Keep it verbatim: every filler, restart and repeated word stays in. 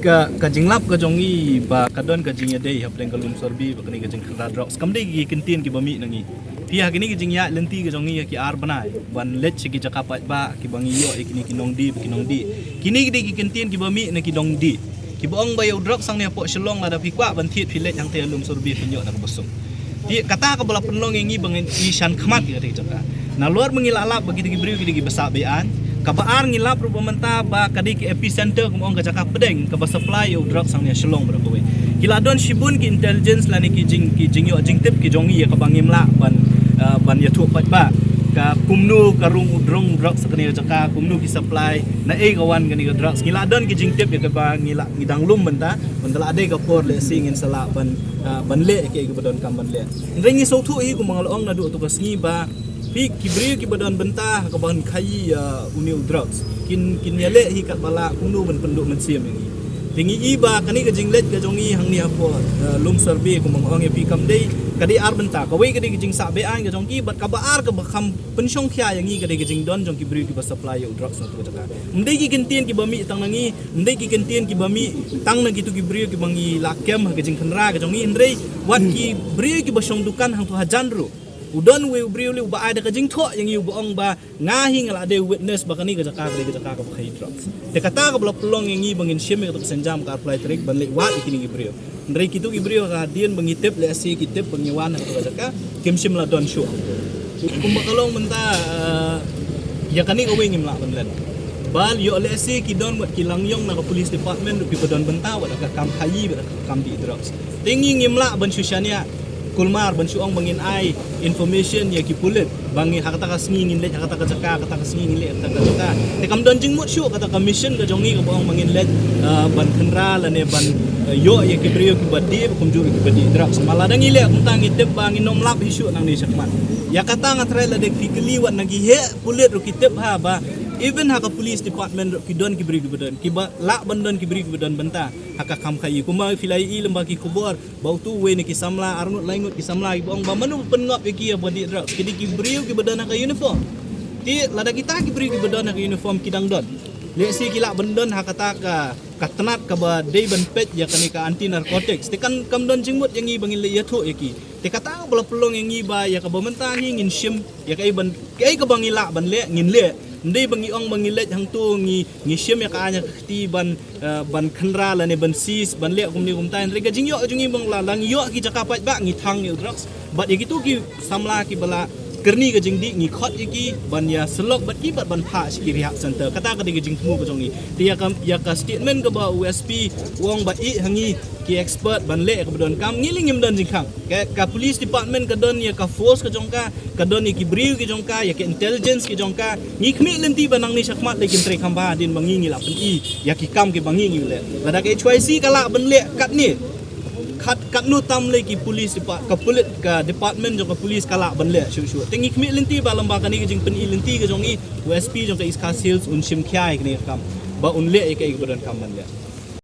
Ka, ka jinglap ka jong ngi ba ka don ka jingïadei hapdeng ka Lumsorbi bad kane ka jingkhynra drugs kam dei ki kyntien kiba mih na ngi. Te ha kine ki jingïaid lynti ka jong ngi ha ki ar bnai ban leit sha ki jaka paidbah kiba ngi ïoh ïa kine ki nongdie bad ki nongdih. Kine ki dei ki kyntien kiba mih na ki nongdih kiba ong ba ïa u drugs hangne hapoh Shillong lada phi kwah ban thied phi leit hangtei ha Lumsorbi phin ïoh da kaba suk. Te kata kaba la pynlong ïa ngi ba ngi shan khmat ïa kata ka jaka. Nalor ba ngi la lap ba kita ki briew ki dei kiba sah be-aiñ. Kaba ar ngi lap ruh ba mynta ba ka dei ka epicenter kum ong ka jaka pdeng kaba supply ïa u drugs hangne ha Shillong bad kawei. Ki la don shibun ki intelligence lane ki jing, ki jingïoh jingtip ki jong ngi ïa kaba ngim lah ban, ah, ban ïathuh paidbah. Ka kumno ka rung u drong u drugs ha kane ka jaka, kumno ki supply, naei ka wan kane ka drugs. Ngi la don ki jingtip ïa kaba ngi la, ngi dang lum mynta, mynta la dei ka por lehse ngin sa lah ban, ah, ban leh ïa kiei kiba donkam ban leh. Hynrei ngi sngewthuh hi kumba nga la ong naduh tu ka sngi ba phi ki briew kiba don bynta ha kaba khaïi ïa une u drugs kin, kin ïaleh hi katba lah kumno ban pynduh mynsiem ïa ngi. Te ngi i ba kane ka jingleit ka jong ngi hangne hapoh, eh, Lumsorbi kumba nga ong ïa phi kam dei, ka dei ar bynta, kawei ka dei ka jingsah be-aiñ ka jong ki bad kaba ar kaba kham pynshongkhia ïa ngi ka dei ka jingdon jong ki briew kiba supply ïa u drugs na tu ka jaka. Ym dei ki kyntien kiba mih tang na ngi, ym dei ki kyntien kiba mih tang na kitu ki briew kiba ngi la kem ha ka jingkhynra ka jong ngi, hynrei wat ki briew kiba shong dukan hangtu hajan ruh. U don uwei u briew lei uba ai da ka jingthoh ïa ngi uba ong ba nga hi nga la dei witness ba kane ka jaka ka dei ka jaka kaba khaïi drugs. Te kata kaba la pynlong ïa ngi ba ngin shim ïa kata ka sienjam ka arphew lai tarik ban leit wad ïa kine ki briew. Hynrei kitu ki briew hadien ba ngi tip lehse ki tip ba ngi wan ha kata ka jaka kim shym la don shuh. Kumba ka long mynta, eh, ïa kane kawei ngim lah ban len. Ba ïoh lehse ki don wat ki langïong na ka police department ruh kiba don bynta wat ha ka kam khaïi bad ha ka kam dih drugs. Te ngi ngim lah ban shu shaniah kulmar ban shu ong ba ngin ai information ïa ki pulit ba ngi ha kata ka sngi ngin leit ha kata ka jaka, kata ka sngi ngin leit ha kata ka jaka. Te kam don jingmut shuh kata ka mission ka jong ngi kaba ong ba ngin leit, ah, ban khynra lane ban, ah, ïoh ïa ki briew kiba dih bad kumjuh ïa kiba dih drugs. Ma lada ngi leh kumta ngi tip ba ngin ym lap hi shuh nangne shakhmat. Ïa kata nga tharai lada phi kylli wat na ki heh pulit ruh ki tip ha ba even ha ka police department ruh ki don ki briew kiba don, kiba lah ban don ki briew kiba don bynta ha ka kam khaïi. Kumba phi la ïohi lem bad ki khubor ba utu uwei na ki samla, arngut laingut ki samla kiba ong ba mano ba pynngop ïa ki ïa ba dih drugs, ki dei ki briew kiba don ha ka uniform. Te lada kita ki briew kiba don ha ka uniform ki dang don, lehse ki lah ban don ha kata ka, ka tnat kaba dei ban peit ïa kane ka anti narcotics. Te kan kam don jingmut ïa ngi ba ngin leit ïathuh ïa ki. Te kata kaba la pynlong ïa ngi ba ïa kaba mynta hi ngin shim ïa kaei ban, kaei kaba ngi lah ban leh ngin leh. Ym dei ba ngi ong ba ngi leit hangtu ngi, ngi shim ïa ka aiñ ha ka kti ban, eh, ban khynra lane ban seize ban leh kumne kumta. Hynrei ka jingïoh jong ngi ba la, la ngi ïoh ki jaka paidbah ngi thang ïa u drugs. Bad ïa kitu ki samla kiba la kyrni ka jingdih ngi khot ïa ki ban ïa syllok bad ki bad ban phah sha ki rehab center. Kata ka dei ka jingthmu ka jong ngi. Te ïa ka, ïa ka statement kaba u S P u ong ba ïeh ha ngi ki expert ban leh ïa kaba donkam, ngi lei ngim don jingkhang. Ka, ka police department ka don ïa ka force ka jong ka, ka don ïa ki briew ki jong ka, ïa ka intelligence ki jong ka. Ngi khmih lynti ba nangne shakhmat lei kin trei kham bha hadien ba ngi ngi la pyni ïa ki kam kiba ngi ngi leh. Lada ka H Y C ka lah ban leh katne, kat, katno tam lei ki police depart, ka pulit, ka department jong ka police ka lah ban leh shuh shuh. Te ngi khmih lynti ba lem bad kane ka jingpyni lynti ka jong ngi, u S P jong ka East Khasi Hills un shim khia ïa kane ka kam ba un leh ïa kaei kaba donkam ban leh.